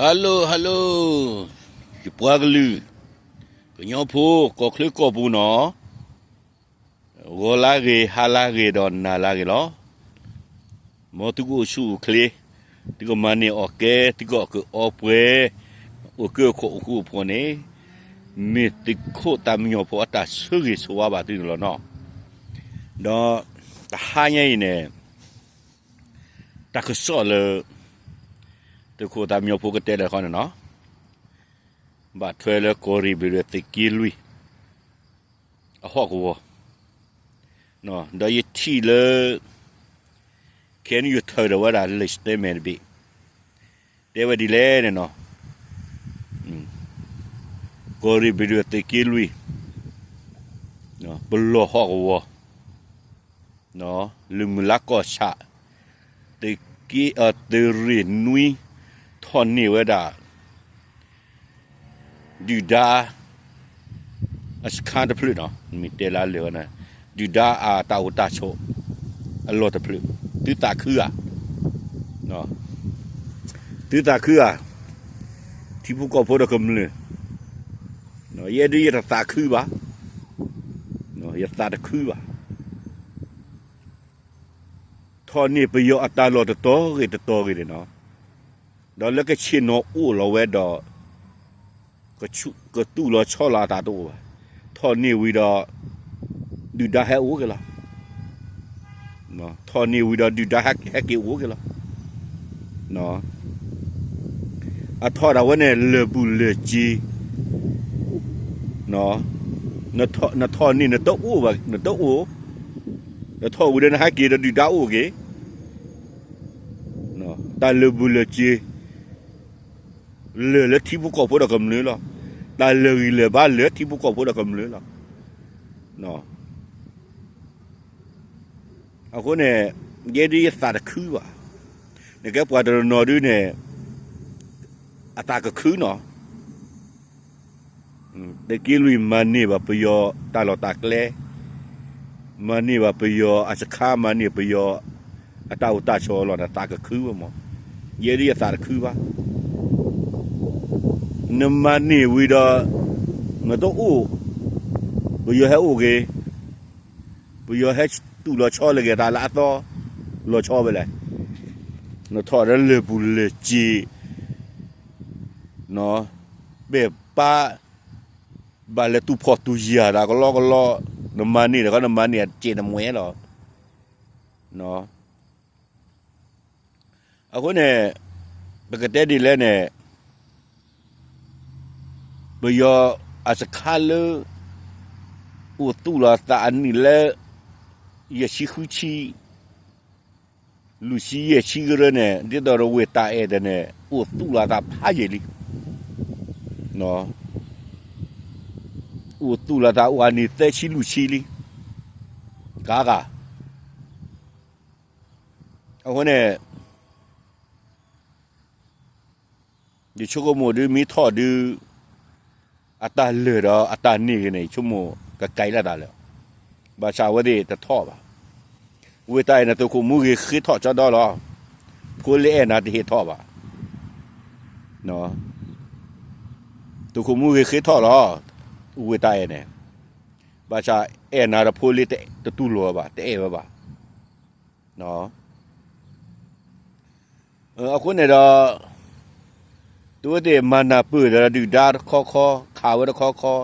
Hello hello, ယပှၤကလုာ်, ကညီဖိ ကီၢ်ချၢကီၢ်ပူၤနီၤ, ဂီၤလၢဂ့ၤ ဟါလၢဂ့ၤဒီးနၤလၢဂ့ၤလီၤ. မ်သုကအိၣ်ဆူၣ်အိၣ်ချ့, သုကမၤန့ၢ်အီၣ်ကဲ, သုကအီၣ်ကၢအီပှဲၤ, အိၣ်ကၢခိၣ်အိၣ်ဃူအိၣ်ဖိးန့ၣ်, မ့ၢ်သုးခိၣ်သးမံညီၤဖိအတၢ်ဆၢဂ့ၤဆၢဝါဘၣ်သုန့ၣ်လီၤနီၤ. ဒီးတဟါညါအံၤန့ၣ် တၢ်ကစီၣ်လၢ သုးခိၣ်သးမံညီၤဖိကတဲလၢခီန့ၣ်နီၤ, ဘၣ်ထွဲလၢကီၢ်ရ့ၣ်ဘ့ၣ်ဒွဲၣ်သုးက့လွံၢ် အဟီၣ်ကဝီၤ, ဒီးယထံၣ်လၢ ခဲအံၤယထၢဒီးဝဲဒၣ်လၢ statement တဘ့ၣ်, တဲဝဲဒ်လဲၣ်န့ၣ်နီၤ, ကီၢ်ရ့ၣ်ဘ့ၣ်ဒွဲၣ်သုးက့လွံၢ် ပလီၢ်ဟီၣ်ကဝီၤ လၢမုၢ်လါကီၢ်ဆၣ် သုးက့ သုးရ့ၣ်နွံ ထီၣ်န့ၢ်ဝဲဒၣ် ဒုၣ်ဒါ အစခါတဖျၢၣ်နီၤ, မ့ၢ်တဲလၢလၢာ်ဝဲန့ၣ်, ဒုၣ်ဒါအတၢ်အိၣ်တၢ်ဆိး အလီၢ်တဖျၢၣ်, သုသးခုဧါ, သုသးခုဧါ, ထံဖိကီၢ်ဖိဒီးကမျၢၢ်, ယဲဒၣ်ယတသးခုဘၣ်, ယသးတခုဘၣ်. ထီၣ်န့ၢ်ပယီၤအတၢ်လီၢ်တတီၤဂ့ၤတတီၤဂ့ၤန့ၣ်နီၤ, ဒီးလၢကဆ့ၣ်နီၤအိၣ်လီၤဝဲဒီး ကသူၣ်လီၤဆီလီၤအသးတအိၣ်ဘၣ်. ထီၣ်န့ၢ်ဝံၤဒီး ဒုၣ်ဒါဟဲအိၣ်က့ၤလီၤ. ထီၣ်န့ၢ်ဝံၤဒီးဒုၣ်ဒါဟဲက့ၤအိၣ်က့ၤလီၤ. အထီၣ်ဒၣ်ဝဲန့ၣ်လၢၢ်ပူၤလၢၢ်စ့, နထီၣ်န့ၢ်နတအိၣ်ဘၣ်, နတအိၣ်, နထီၣ်ဝံၤဒီးနဟဲက့ၤဒီးဒုၣ်ဒါအိၣ်က့ၤ, တၢ်လၢၢ်ပူၤလၢၢ်စ့ လၢာ်လၢထံဖိကီၢ်ဖိဒီးကမျၢၢ်လီၤ. တၢ်လၢာ်ဂံၢ်လၢာ်ဘါလၢာ်ထံဖိကီၢ်ဖိဒီးကမျၢၢ်လီၤ. အဃိန့ၣ် ယဲဒၣ်ယသးတခုဘၣ်. နကဲပှၤတနီၤဒုန့ၣ် အသးကခုနီၤ. သုးက့လွံၢ်မၤန့ၢ်ဘၣ်ပယီၤတၢ်လီၢ်တၢ်ကျဲ, မၤန့ၢ်ဘၣ်ပယီၤအစခါ, မၤန့ၢ်ပယီၤအတၢ်အိၣ်တၢ်ဆိးလီၤန့ၣ် သးကခုဘၣ်မး. ယဲဒၣ်ယသးတခုဘၣ်. နမၤန့ၢ်ဝံၤဒီး နတအိၣ်, ပယီၤဟဲအိၣ်က့ၤ, ပယီၤဟဲတူၢ်လီၤဆီလၢက့ၤသးလၢအသီ, လီၤဆီဖဲလဲၣ်. နထီၣ်ဒီးလၢၢ်ပူၤလၢၢ်စ့, ပဲာ်ပၢ်, ဘၣ်လဲၤတူၢ်ဖှီၣ်တူၢ်ယာ်တၢ်ကလီကလီ, နမၤန့ၢ်ဒီးခီ နမၤန့ၢ်အစ့ၣ်နမှဲလီၤ. အဃိန့ၣ် ပကတဲဒ်လဲၣ်န့ၣ်, ပယီၤအစခါလၢ အိၣ်သူၣ်လီၤသးအနံၣ်လၢ ယဲၢ်ဆံဃုဆံ လွံၢ်ဆံယဲၢ်ဆံကရၢန့ၣ် ဒ်သိးဒီးဝ့ၢ်တၢ်အဲၣ်ဒၣ်န့ၣ် အိၣ်သူၣ်လီၤသးဖးယံာ်လံ. အိၣ်သူၣ်လီၤသးအိၣ်အနံၣ်သၢဆံလွံၢ်ဆံလံ. ကါဂၤ, အဃိန့ၣ် ယဆိကမိၣ်ဒုးမ့ၢ်ထီၣ်ဒုး အတၢ်လၢာ်ဒီးအတၢ်န့ၢ်ဂ့ၤန့ၣ် ယဆိကမိၣ်ကကဲလၢတၢ်လၢာ်, ဘၣ်ဆၣ်အဝဲသ့ၣ်တထီၣ်ဘၣ်. ဝ့ၢ်တၢ်အဲၣ်န့ၣ် သုးခိၣ်မူဂ့ၤဃ့ထီၣ်ကၠီဒီလီၤ. ဖိလ့အဲၣ်နၤတဟ့ၣ်ထီၣ်ဘၣ်. သုးခိၣ်မူဂ့ၤဃ့ထီၣ်လီၤ. ဝ့ၢ်တၢ်အဲၣ်န့ၣ်, ဘၣ်ဆၣ်အဲၣ်နၤဒီးဖိလ့တတူၢ်လိာ်ဝဲဘၣ်, တအဲၣ်ဝဲဘၣ်. အဃိန့ၣ်ဒီး သုဝဲသ့ၣ်မၤနၢ်ပၢၢ်ဒီးဒုၣ်ဒါတခီခီ, ခးဝဲတခီခီ,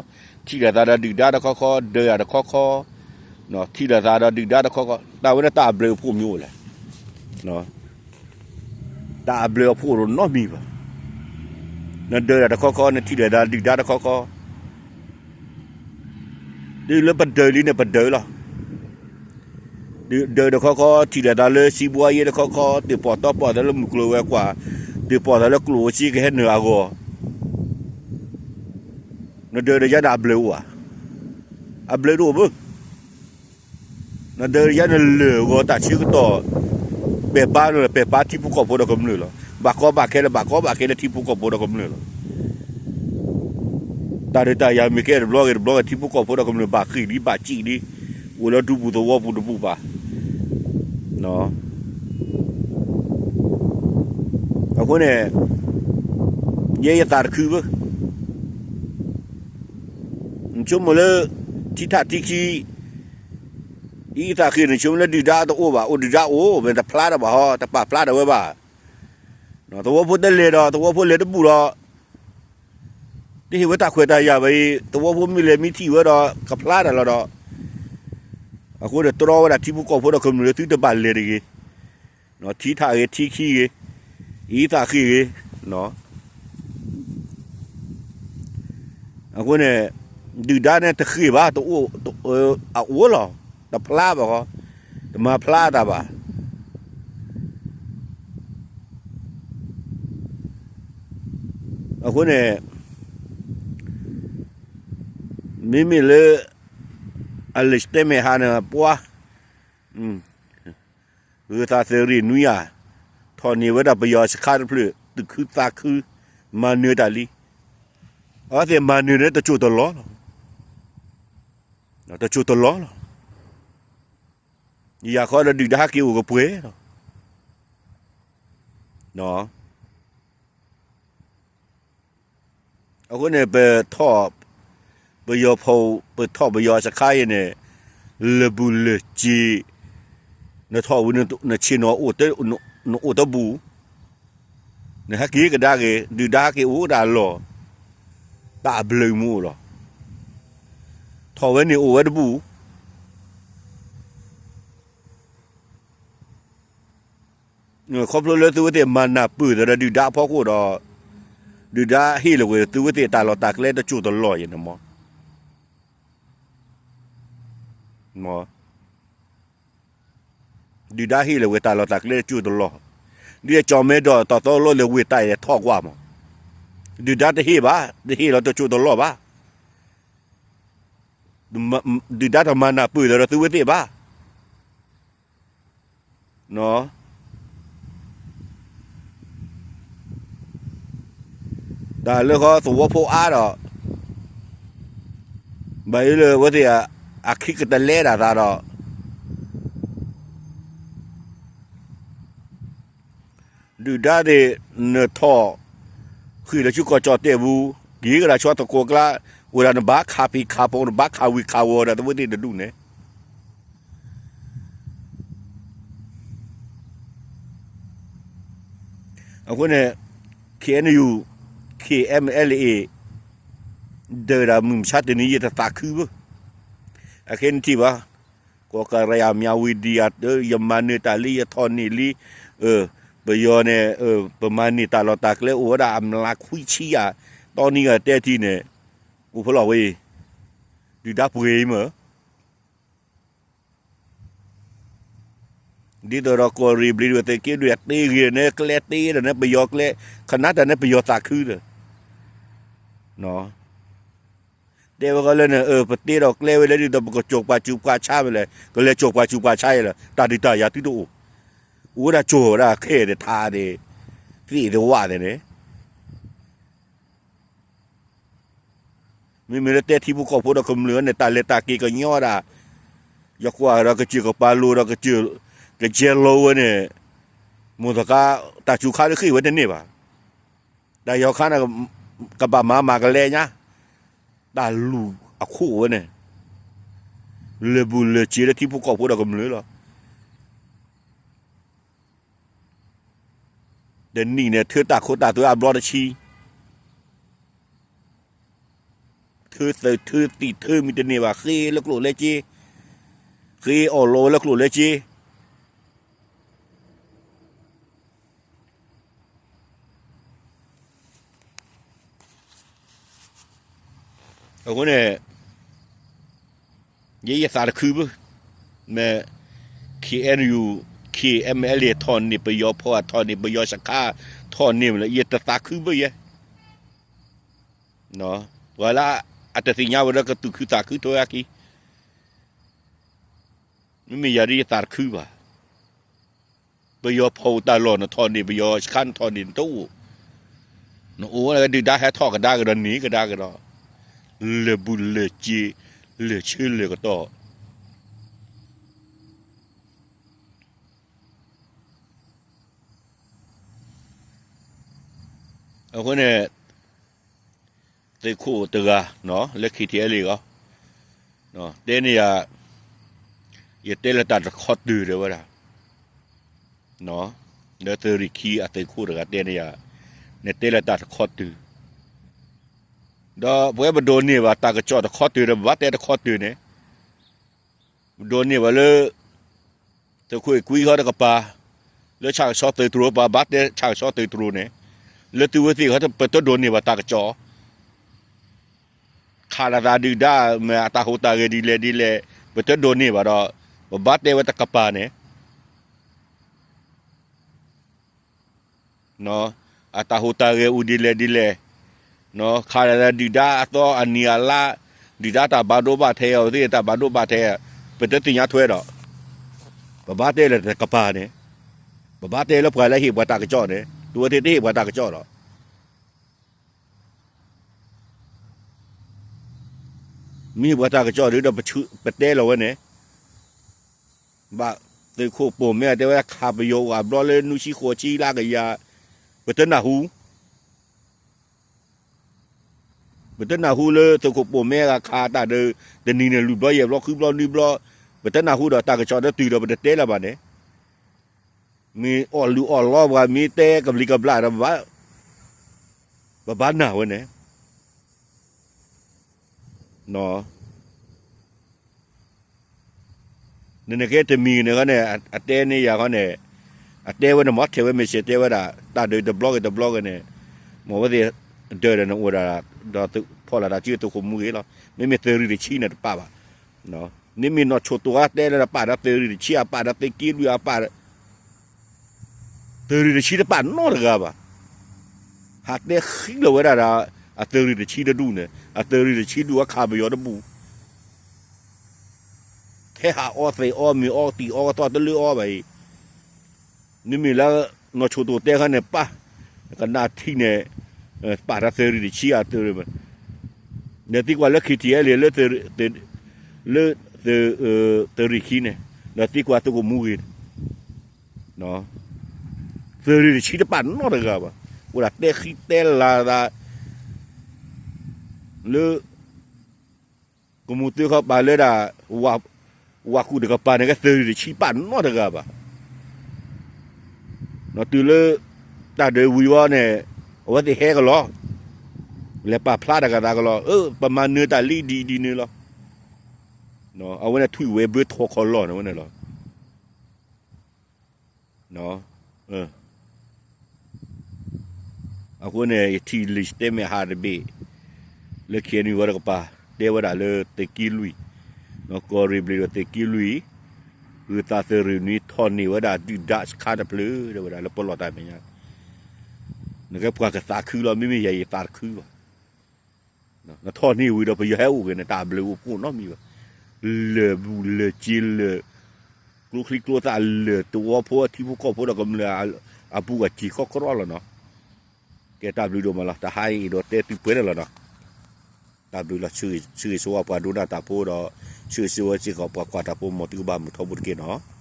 ထံၣ်လိာ်သးဒီးဒုၣ်ဒါတခီခီ, ဒၢးယၤတခီခီ, ထံၣ်လိာ်သးဒီးဒုၣ်ဒါတခီခီ, တၢ်ဝဲန့ၣ်တၢ်အဘျုးအဖှိၣ်မ့ၢ်အိၣ်လဲၣ်. တၢ်အဘျုးအဖှိၣ်တအိၣ်နီတမံၤဘၣ်. နဒၢးယၤတခီခီ, နထံၣ်လိာ်သးဒုၣ်ဒါတခီခီ, တုၤလၢပဒၢးလံန့ၣ် ပဒၢးလီၤ. ဒၢးတခီခီ, ထံၣ်လိာ်သးလၢစံးဘှါယဲတခီခီ, သုးပီၢ်တီပီၢ်သးလၢမုၢ်ကျိၤဝဲၤကွာ်, သုးပီၢ်သးလၢကျိၣ်ဧိၤစ့ကဟဲနုာ်အဂီၢ်, နဒၢးဒီးယၤန့ၣ်အဘျုးအိၣ်ဧါ. အဘျုးတအိၣ်ဘၣ်. နဒၢးယၤန့ၣ်လၢာ်ဂီၤတၢ်ဆၢကတီၢ်, ပဲာ်ပၢ်န့ၣ် ပဲာ်ပၢ်ထံဖိကီၢ်ဖိဒီးကမျၢၢ်လီၤ. ဘၣ်ကီဘၣ်ခဲလၢာ် ဘၣ်ကီဘၣ်ခဲလၢာ်ထံဖိကီၢ်ဖိဒီးကမျၢၢ်လီၤ. တၢ်ဒုးတၢ်ယၤမ့ၢ်ကဲတဘျီဂ့ၤတဘျီဂ့ၤ ထံဖိကီၢ်ဖိဒီးကမျၢၢ်ဘၣ်ဃ့ၢ်လံ ဘၣ်စံၣ်လံ, အိၣ်လၢဒူပူၤသဝီပူၤတပူၤဘၣ်. အဃိန့ၣ် ယဲယသးတခုဘၣ်. နဆိကမိၣ်လၢ ထံထးထံခံ အံသးဃ့န့ၣ် ဆိကမိၣ်လၢဒုၣ်ဒါတအိၣ်ဘၣ်, အိၣ်ဒုၣ်ဒါအိၣ် မ့ၢ်တဖျါတၢ်ဘၣ်ဟီ, တပာ်ဖျါတၢ်ဝဲဘၣ်. သဝီဖိတလဲၤဒီး သဝီဖိလဲၤတဘူၣ်ဒီး တဟ့ၣ်ဝဲတၢ်ခွဲးတၢ်ယာ်ဘၣ်အံၤ, သဝီဖိမ့ၢ်လဲၤမံထံၣ်ဝဲဒီး ကဖျါတၢ်လီၤဒီး အဃိန့ၣ် တြီဝဲဒၣ်ထံဖိကီၢ်ဖိဒီးကမျၢၢ်လၢသုတဘၣ်လဲၤတဂ့ၤ, ထံထးဂ့ၤ ထံခံဂ့ၤ, အံသးဃ့ဂ့ၤ. အဃိန့ၣ် ဒုၣ်ဒါန့ၣ်တဃ့ၢ်ဘၣ်, တအိၣ်, အအိၣ်လီၤ, တဖျါဘၣ်ဃီ, တမၤဖျါတၢ်ဘၣ်. အဃိန့ၣ် မ့မ့ၢ်လၢ အလဲၤတဲမဲာ်ဟါန့ၣ် ပှၤ ဂုၤသးသရ့ၣ်နွံဧါ, ထီၣ်န့ၢ်ဝဲဒၣ်ပယီၤစခါတဖျၢၣ် သူၣ်ခုသးခု, မၤနၢၤတၢ်လံ. အဝဲသ့ၣ်မၤနၢၤန့ၣ်တစိၢ်တလီၢ်လီၤ, တစိၢ်တလီၢ်လီၤ. ယၤဃီဒီးဒုၣ်ဒါဟဲက့ၤအိၣ်ကပှဲၤလီၤ. အဃိန့ၣ် ပထီၣ်ပယီၤဖီ, ပထီၣ်ပယီၤစခါအံၤန့ၣ် လၢာ်ဘူၣ်လၢာ်စ့, နထီၣ်ဝံၤ နဆ့ၣ်နီၤ နအိၣ်တဘူၣ်, နဟဲက့ၤကဒါက့ၤ, ဒုၣ်ဒါဟဲက့ၤအိၣ်ဒၣ်လီၢ်, တၢ်အဘျုးမူအိၣ်လီၤ. ထီၣ်ဝဲန့ၣ်အိၣ်ဝဲတဘူၣ် ခီဖျိလၢသုဝဲသ့ၣ်မၤနၢ်ပၢၢ်သးဒီးဒုၣ်ဒါအဖီခိၣ်ဒီး ဒုၣ်ဒါဟ့ၣ်လီၤကွံာ်သုဝဲသ့ၣ်တၢ်လီၢ်တၢ်ကျဲတစိၢ်တလီၢ်အံၤန့ၣ်မး. ဒုၣ်ဒါဟ့ၣ်လီၤကွံာ်တၢ်လီၢ်တၢ်ကျဲတစိၢ်တလီၢ်, ဒ်အကၠီၣ်မဲဒီးတၢ်သီလိလဲၤဝ့ၢ်တၢ်အံၤထီၣ်ကွၢ်မး, ဒုၣ်ဒါတဟ့ၣ်ဘၣ်, တဟ့ၣ်လီၤတစိၢ်တလီၢ်ဘၣ်. ဒုၣ်ဒါတမၤနၢ်ပၢၢ်သးဒီးသုဝဲသ့ၣ်ဘၣ်. တၢ်လၢဃီသဝီဖိအါဒီး ဘၣ်အံၤလၢအဝဲသ့ၣ်အခံကတလဲဒၣ်သးဒီး ဒုၣ်ဒါသ့ၣ် နထီၣ် ဃ့ၢ်လၢဆူကီၢ်ကၠီၣ်တဲၣ်ပူၤ က့ၤကဒါဆူသကိးကျါ အိၣ်ဒၣ်နဘၣ်ခးဖံးခးဖီ နဘၣ်ခးဝံၤခးဝီၤဒီးသဝဲသ့ၣ်တဒူၣ်န့ၣ် အဃိန့ၣ် KNU KNLA ဒၢးဒၣ်မုၢ်မဆါတနံၤယတသးခုဘၣ်. အခဲနထံၣ်ဘၣ် ကီၢ်ကရၢယၤ မြဝတီ ယမၤနၢၤတၢ်လံ ယထီၣ်န့ၢ်လံ ပယီၤန့ၣ် ပမၤန့ၢ်တၢ်လီၢ်တၢ်ကျဲအိၣ်ဝဲဒၣ်အမျးခွံဆံယၤ တီနံဂၤတဲထံန့ၣ် အိၣ်ဖဲလဲၣ်ဝဲအံၤ ဒုၣ်ဒါပှ့ၤအံၤမ့ၢ် ဒ်သိးဒီးကီၢ်ရ့ၣ်ဘျံးဒဝဲၢ်သုးက့ဒုးတ့ဂ့ၤန့ၣ် ကျဲတ့ဒီးန့ၣ် ပယီၤကျဲ ခနၣ်တၢ်န့ၣ် ပယီၤသးခုဒီး တဲဝဲဃီလၢန့ၣ် ပတ့ဒီးကျဲဝဲလၢဒ်သိးပကစိာ်ပှၤစူၤပှၤဆါဝဲလဲၣ် ကလဲၤစိာ်ပှၤစူၤပှၤဆါယဲလီၤ တၢ်ဒုးတၢ်ယၤသုတအိၣ် အိၣ်ဝဲဒၣ်စိာ်ဝဲဒၣ်ခဲအံၤန့ၣ် ထးန့ၣ် သ့ၣ်သဝးသ့ၣ်န့ၣ် မ့မ့ၢ်လၢတဲထံဖိကီၢ်ဖိဒီးကမျၢၢ်ဝဲန့ၣ် တၢ်လဲၤတၢ်က့ၤကညီဒၣ် ယကွၢ်ဒီးကစၢၢ်ကပၤလိၤဒီးကစၢၢ် ကကဲလီၤဝဲန့ၣ် မိၢ်သကါ တၢ်စူၤခါဒုးဃ့ၢ်ဝဲတန့ၢ်ဘၣ်. တၢ်ယီၤခါန့ၣ် ကဘၣ်မၤမၤကလဲညါ တၢ်လူၢ်အခိၣ်ဝဲန့ၣ် လၢာ်ဘူၣ်လၢာ်စ့လၢထံဖိကီၢ်ဖိဒီးကမျၢၢ်လီၤ. တနံၣ်န့ၣ် ထၢတၢ်ခိတၢ်သွဲအဘျီတဆံ ထၢသုးထၢသံၣ်ထၢမံၤတန့ၢ်ဘၣ် ဃ့လၢကျိၣ်လၢစ့ ဃ့အီၣ်လီၤဝဲလၢကျိၣ်လၢစ့ အဃိန့ၣ် ယဲယသးတခုဘၣ် မ့ၢ် KNU KNLA ထီၣ်န့ၢ်ပယီၤဖီ ထီၣ်န့ၢ်ပယီၤစခါ ထီၣ်န့ၢ်မ့ၢ်လၢ ယတသးခုဘၣ်ယဲ ပှၤလၢအတသ့ၣ်ညါဝဲဒီးကသူၣ်ခုသးခုထိအခံ မ့မ့ၢ်ယၤဒ်ယသးတခုဘၣ်. ပယီၤဖီၣ်တၢ်လီၢ် နထီၣ်န့ၢ် ပယီၤစခါ နထီၣ်န့ၢ် နတအိၣ်, နအိၣ်ဝဲဒၣ်ကဒုၣ်ဒါဟဲထီၣ်ကဒါကဒီးန့ၣ်ကဒါကဒီး လၢာ်ဘူၣ်လၢာ်စ့ လၢာ်ဆၢလၢာ်ကတီၢ် အဃိန့ၣ် သုးခိၣ်တဂၤ လၢ K T L A အဂီၢ် တဲန့ၢ်ယၤ, ယတဲလၢတၢ်တခီတုၤတဲဝဲဒၣ်, လၢသုးရ့ၣ်ခံအသုးခိၣ်တဂၤတဲန့ၢ်ယၤ, နတဲလၢတၢ်တခီတုၤ, ဒီးပဝဲပဒိးန့ၢ်ဘၣ်တၢ်ကစီၣ်တခီတုၤဒီး ပဘၣ်တဲတခီတုၤန့ၣ် ပဒိးန့ၢ်ဘၣ်လၢ သုးခိၣ်အံၤကွံခီတကပၤ, လၢဆၣ်ကဆီသုးတြိၤ ပဘၣ်တဲဆၣ်ကဆီသုးတြိၤန့ၣ်, လၢသုဝဲသ့ၣ်ခီ ပတဒိးန့ၢ်ဘၣ်တၢ်ကစီၣ်, ခးလီၤသးဒုၣ်ဒါ မ့ၢ်အတၢ်ဟူးတၢ်ဂဲၤဒ်လဲၣ်ဒ်လဲၣ် ပတဒိးန့ၢ်ဘၣ်ဒီး ပဘၣ်တဲဝဲတကပၤန့ၣ် အတၢ်ဟူးတၢ်ဂဲၤအိၣ်ဒ်လဲၣ်ဒ်လဲၣ်, ခးလီၤသးဒုၣ်ဒါအသီအနံၤအလါ, ဒုၣ်ဒါတၢ်ဘၣ်ဒိဘၣ်ထံးအီၤသ့ၣ် တၢ်ဘၣ်ဒိဘၣ်ထံး, ပတသ့ၣ်ညါထွဲဒီး ပဘၣ်တဲလၢတကပၤန့ၣ်, ပဘၣ်တဲလၢပှၤလၢဟ့ၣ်ပှၤတၢ်ကစီၣ်န့ၣ် သုဝဲသ့ၣ်တဟ့ၣ်ပှၤတၢ်ကစီၣ်ဒီး မ့ၢ်ဟ့ၣ်ပှၤတၢ်ကစီၣ်ဒုးဒီး ပတဲလီၤဝဲန့ၣ်, ဘၣ်သုးခိၣ်ပိာ်မ့ၢ်တဲဝဲဒၣ် ခးပယီၤအိၣ်အဘျီလၢနွံဆံဃိးဆံလၢကယၤ, ပတနၢ်ဟူ ပတနၢ်ဟူလၢသုးခိၣ်ပိာ်မ့ၢ်ဂၤခးတၢ်ဒီး တနံၤန့ၣ် လွံၢ်ဘျီယဲၢ်ဘျီဃုဘျီနွံဘျီ, ပတနၢ်ဟူဒီးတၢ်ကစီၣ်ဒီးတုၤဒီးပတတဲလၢၤဘၣ်န့ၣ်, မ့ၢ်အီၣ်လုၢ်အီၣ်လီပှၤ မ့ၢ်တဲကဘျံးကဘျၣ်ဒီး ပဘၣ်နာ်ဝဲန့ၣ် နနကဲတမံၤန့ၣ်ခီန့ၣ် အတဲန့ၢ်ယၤခီန့ၣ်, အတဲဝဲန့ၣ် မ့ၢ်ထဲဝဲ message တဲဝဲဒၣ် တၢ်ဒုးတဘျီဂ့ၤတဘျီဂ့ၤန့ၣ်, မ့ၢ်ဝဲသ့ၣ်ဒၢးဒီးနအိၣ်ဒၣ်ဒီး ဖီၣ်လီၤတၢ်စုသုးခိၣ်မူဂ့ၤလီၤ. မ့မ့ၢ်သုးရ့ၣ်တဆံန့ၣ်တပာ်ဘၣ်. မ့မ့ၢ်နီၢ်ဆိၣ်တိၤအတဲလၢပာ်ဒီးသုးရ့ၣ်တဆံ အပာ်ဒီးသုးက့လွံၢ်အပာ် သုးရ့ၣ်တဆံတပာ်နီတဂၤဘၣ်. ဟးတဲဃံလီၤဝဲဒၣ်ဒီး အသုးရ့ၣ်တဆံတဒူၣ်န့ၣ် အသုးရ့ၣ်တဆံဒူၣ်အခးပယီၤတဘူၣ်, ထဲဟးအီသံးအီမ့ၤအီတံၢ်အီကသီၣ်တလၢအီဘၣ်အံၤ, မ့မ့ၢ်လၢ နီၢ်ဆိၣ်တိၤတဲခါန့ၣ် ပၢ် ကနၣ်ထံန့ၣ် ပာ်ဒီးသုးရ့ၣ်တဆံအသုးရ့ၣ်, ဒီးသံကွၢ်လၢ K T L A လၢ လၢ သုးရ့ၣ်ခံန့ၣ်, ဒီးသံကွၢ်သုးခိၣ်မူဂ့ၤန့ၣ် သုးရ့ၣ်တဆံတပာ်နီတဂၤဘၣ်. အိၣ်ဒၣ်တဲဃံတဲလၤသး လၢ ကမူၣ်သုးခီပၤလၢဒၣ် ဝၤကူၣ်တကပၤန့ၣ် ကဲသုးရ့ၣ်တဆံပာ်နီတဂၤဘၣ်. တုၤလၢ တၢ်ဒုးဝံၤဝဲန့ၣ် အဝဲသ့ၣ်ဟဲကလီၤ, လဲၤပာ်ဖျါတၢ်ကသးကလီၤ, အၢ ပမၤနၢၤတၢ်လံဒ်ဒ်န့ၣ်လီၤ. အဝဲန့ၣ်ထွံၣ်ဝဲဘၢထီၣ်ခီလီၢ်န့ၣ်ဝဲန့ၣ်လီၤ. အဃိန့ၣ် ယထံၣ်လံာ်တဲမ့ၢ်ဟးတဘ့ၣ် လၢ K N U ဝဲတကပၤ တဲဝဲဒၣ်လၢသုးက့လွံၢ်, ကီၢ်ရ့ၣ်ဘျ့ၣ်ဒီးသုးက့လွံၢ် ဂုၤသးသုးရ့ၣ်နွံ ထီၣ်န့ၢ်ဝဲဒၣ်ဒုၣ်ဒါစခါတဖျၢၣ် တဲဝဲဒၣ်လၢပလီၢ်တၢ်မဲာ်ညါ, နကဲပှၤကသးခုလီၤ မ့မ့ၢ်ယၤယသးတခုဘၣ်. နထီၣ်န့ၢ်ဝံၤဒီး ပယီၤဟဲအိၣ်က့ၤန့ၣ် တၢ်ဘျုးအိၣ်ဖှိၣ်နီတမံၤဘၣ်. လၢၢ်ဘူၣ်လၢၢ်စ့လၢၢ် ကျိချံကျိသၣ်လၢၢ် သဝီဖိအထံဖိကီၢ်ဖိဒီးကမျၢၢ်အဘူးအတံၢ်ကီကရီလီၤနီၤ. ကဲတၢ်ဘျုးဒိၣ်မးလီၤ. တဟါအံၤအဲၣ်ဒိးတဲသုပှဲၤန့ၣ်လီၤနီၤ. တၢ်ဘျုးလီၤ. ဆၢဂ့ၤဆၢဝါပှၤဒိကနၣ်တၢ်ဖိဒီး ဆၢဂ့ၤဆၢဝါစ့ၢ်ကီးပှၤကွၢ်တၢ်ဖိ မ်သုကဘၣ်မုာ်ထီဘိတက့ၢ်နီၤ.